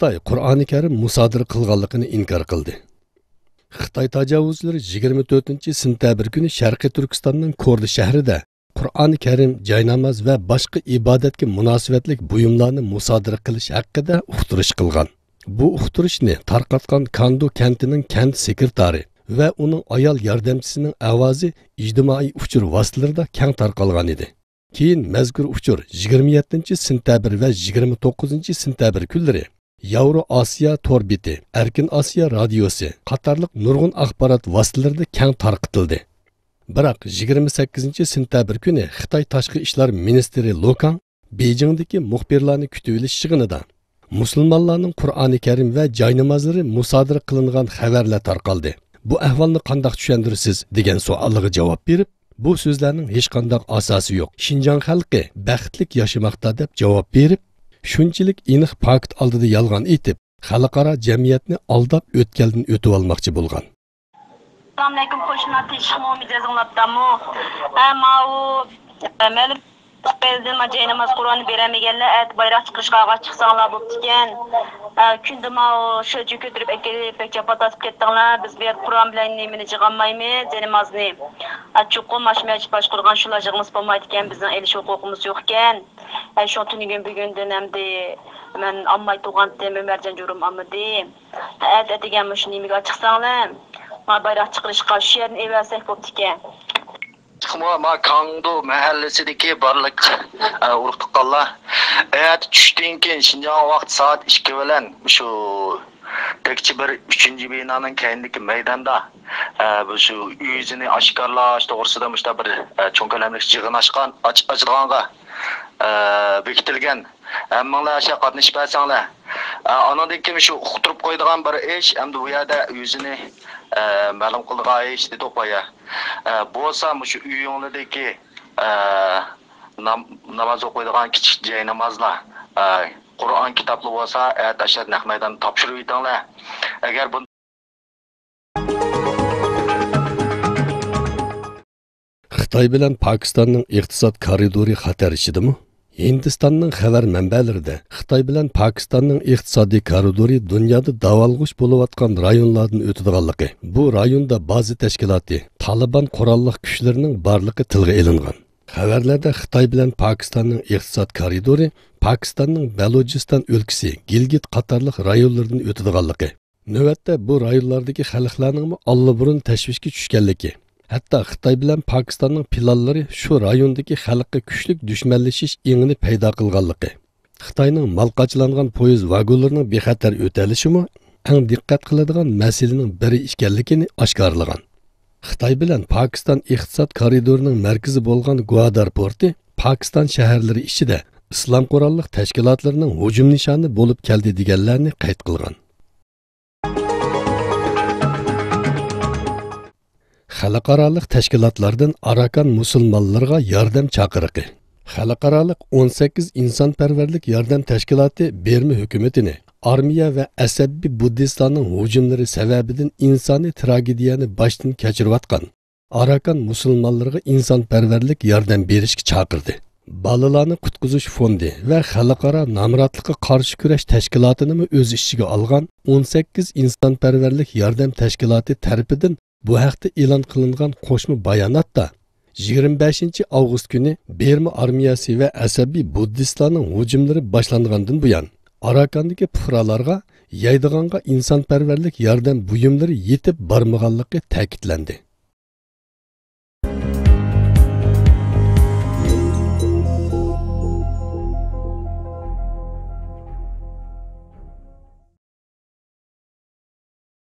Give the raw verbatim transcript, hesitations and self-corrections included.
خىتاي قۇرئانى كەرىم مۇسادىرە قىلغانلىقىنى ئىنكار قىلدى. خىتاي تاجاۋۇزچىلىرى يىگىرمە تۆتىنچى سېنتەبىر كۈنى شەرقىي تۈركىستاننىڭ كورلا شەھىرىدە قۇرئانى كەرىم، جايناماز ۋە باشقا ئىبادەتكە مۇناسىۋەتلىك بۇيۇملارنى مۇسادىرە قىلىش ھەققىدە ئۇقتۇرۇش قىلغان. بۇ ئۇقتۇرۇشنى تارقاتقان كاندۇ كەنتىنىڭ كەنت سېكرېتارى ۋە ئۇنىڭ ئايال ياردەمچىسىنىڭ ئاۋازى ئىجتىمائىي ئۇچۇر ۋاسىتىلىرىدا كەڭ تارقالغان ئىدى. كېيىن مەزكۇر ئۇچۇر يىگىرمە يەتتىنچى سېنتەبىر ۋە يىگىرمە توققۇزىنچى سېنتەبىر كۈنلىرى ياۋرو ئاسىيا تور بېتى، ئەركىن ئاسىيا رادىيوسى قاتارلىق نۇرغۇن ئاخبارات ۋاسىتىلىرىدا كەڭ تارقىتىلدى. بىراق، يىگىرمە سەككىزىنچى سېنتەبىر كۈنى خىتاي تاشقى ئىشلار مىنىستىرى لوكاڭ بېيجىڭدىكى مۇخبىرلارنى كۈتۈۋېلىش يىغىنىدا، مۇسۇلمانلارنىڭ قۇرئانى كەرىم ۋە جاينامازلىرى مۇسادىرە قىلىنغان خەۋەرلەر تارقالدى. بۇ ئەھۋالنى قانداق چۈشەندۈرىسىز؟ دېگەن سوئالىغا جاۋاب بېرىپ، بۇ سۆزلەرنىڭ ھېچقانداق ئاساسى يوق، شىنجاڭ خەلقى بەختلىك ياشىماقتا، دەپ جاۋاب بېرىپ، شۇنچىلىك ئېنىق پاكىت ئالدىدا يالغان ئېيتىپ، خەلقئارا جەمئىيەتنى ئالداپ، ئۆتكەلدىن ئۆتۈۋالماقچى بولغان. ئەسسالامۇئەلەيكۇم قوشنىلار، تىنچلىقمۇ، مىجەزىڭلار ئاپتامۇ؟ ھە، ماۋۇ، ئە، مەلۇم قىلدىن ما جايناماز قۇرئاننى بېرەلمىگەنلەر، ئەتە بايراق چىقىرىشقا ئالغا چىقساڭلار بوپتىكەن. ئە، كۈندە ماۋۇ شۆلچە كۆتۈرۈپ ئەكېلىپ، بەك جاپا تارتىپ كەتتىڭلار. بىز بۇ يەردە قۇرئان بىلەن نېمىنى يىغالمايمىز، جاينامازنى. ئە، چوقۇم ماش مەسچىت باشقۇرغان شۇلار يىغمىسا بولمايدىكەن، بىزنىڭ ئېلىش ھوقۇقىمىز يوقكەن. ئە، شۇڭا تۈنۈگۈن بۈگۈندىن ئەمدى مەن ئالماي تۇرغانتىم، ئۆمەرجان جورۇم ئالمىدى. ئەتە ئەتىگەن مۇشۇ نېمىگە چىقساڭلار، ما بايراق چىقىرىشقا شۇ يەردىن ئېۋەرسەك بوپتىكەن. چىقمۇ ما كاڭدۇ مەھەللىسىدىكى بارلىق، ئە، ئۇرۇق تۇغقانلار، ئەتە چۈشتىن كېيىن شىنجاڭ ۋاقتى سائەت ئىككى بىلەن مۇشۇ تەكچە بىر ئۈچىنچى بىنانىڭ كەينىدىكى مەيداندا، ئە، مۇشۇ ئۆزىنى ئاشكارىلاش توغرىسىدا مۇشۇنداق بىر، ئە، چوڭ كۆلەملىك يىغىن ئاچقان، ئاچ-، ئاچىدىغانغا، ئە، بېكىتىلگەن. ھەممىڭلار ئاشۇ قاتنىشىپ بەرسەڭلار. ئە، ئانىڭدىن كېيىن شۇ ئۇقتۇرۇپ قويىدىغان بىر ئىش، ئەمدى ئۇ يەردە ئۆزىنى، ئە، مەلۇم قىلىدىغان ئىش دېدۇق بايا. ئە، بولسا مۇشۇ ئۆيۈڭلاردىكى، ئە، نام-، ناماز ئوقۇيدىغان كىچىك جاينامازلار، ئە، قۇرئان كىتابلار بولسا، ئەتە ئاشۇ نەق مەيداندا تاپشۇرۇۋېتىڭلار. ئەگەر بۇ خىتاي بىلەن پاكىستاننىڭ ئىقتىساد كارىدورى خەتەر ئىچىدىمۇ؟ ھىندىستاننىڭ خەۋەر مەنبەلىرىدە خىتاي بىلەن پاكىستاننىڭ ئىقتىسادىي كارىدورى دۇنيادا داۋالغۇش بولۇۋاتقان رايونلاردىن ئۆتىدىغانلىقى، بۇ رايوندا بازا تەشكىلاتى تالىبان قوراللىق كۈچلىرىنىڭ بارلىقى تىلغا ئېلىنغان. خەۋەرلەردە خىتاي بىلەن پاكىستاننىڭ ئىقتىساد كارىدورى پاكىستاننىڭ بەلۇجىستان ئۆلكىسى، گىلگىت قاتارلىق رايونلىرىدىن ئۆتىدىغانلىقى، نۆۋەتتە بۇ رايونلاردىكى خەلقلەرنىڭمۇ ئاللىبۇرۇن تەشۋىشكە چۈشكەنلىكى، ھەتتا خىتاي بىلەن پاكىستاننىڭ پىلانلىرى شۇ رايوندىكى خەلققە كۈچلۈك دۈشمەنلىشىش ئېڭىنى پەيدا قىلغانلىقى، خىتاينىڭ مال قاچىلانغان پويىز ۋاگونلىرىنىڭ بىخەتەر ئۆتەلىشىمۇ ئەڭ دىققەت قىلىدىغان مەسىلىنىڭ بىرى ئىكەنلىكىنى ئاشكارىلىغان. خىتاي بىلەن پاكىستان ئىقتىساد كارىدورىنىڭ مەركىزى بولغان گۇئادار پورتى پاكىستان شەھەرلىرى ئىچىدە ئىسلام قوراللىق تەشكىلاتلىرىنىڭ ھۇجۇم نىشانى بولۇپ كەلدى دېگەنلەرنى قەيت قىلغان. خەلقئارالىق تەشكىلاتلاردىن ئاراكان مۇسۇلمانلىرىغا ياردەم چاقىرىقى. خەلقئارالىق ئون سەككىز ئىنسانپەرۋەرلىك ياردەم تەشكىلاتى بىرما ھۆكۈمىتىنى ئارمىيە ۋە ئەسەبىي بۇددىستلارنىڭ ھۇجۇملىرى سەۋەبىدىن ئىنسانىي تراگېدىيەنى باشتىن كەچۈرۈۋاتقان ئاراكان مۇسۇلمانلىرىغا ئىنسانپەرۋەرلىك ياردەم بېرىشكە چاقىردى. بالىلارنى قۇتقۇزۇش فوندى ۋە خەلقئارا نامراتلىققا قارشى كۈرەش تەشكىلاتىنىمۇ ئۆز ئىچىگە ئالغان ئون سەككىز ئىنسانپەرۋەرلىك ياردەم تەشكىلاتى تەرىپىدىن بۇ ھەقتە ئېلان قىلىنغان قوشما باياناتتا، يىگىرمە بەشىنچى ئاۋغۇست كۈنى بىرما ئارمىيەسى ۋە ئەسەبىي بۇددىستلارنىڭ ھۇجۇملىرى باشلانغاندىن بۇيان، ئاراكاندىكى پۇقرالارغا يەيدىغانغا ئىنسانپەرۋەرلىك ياردەم بۇيۇملىرى يېتىپ بارمىغانلىقى تەكىتلەندى.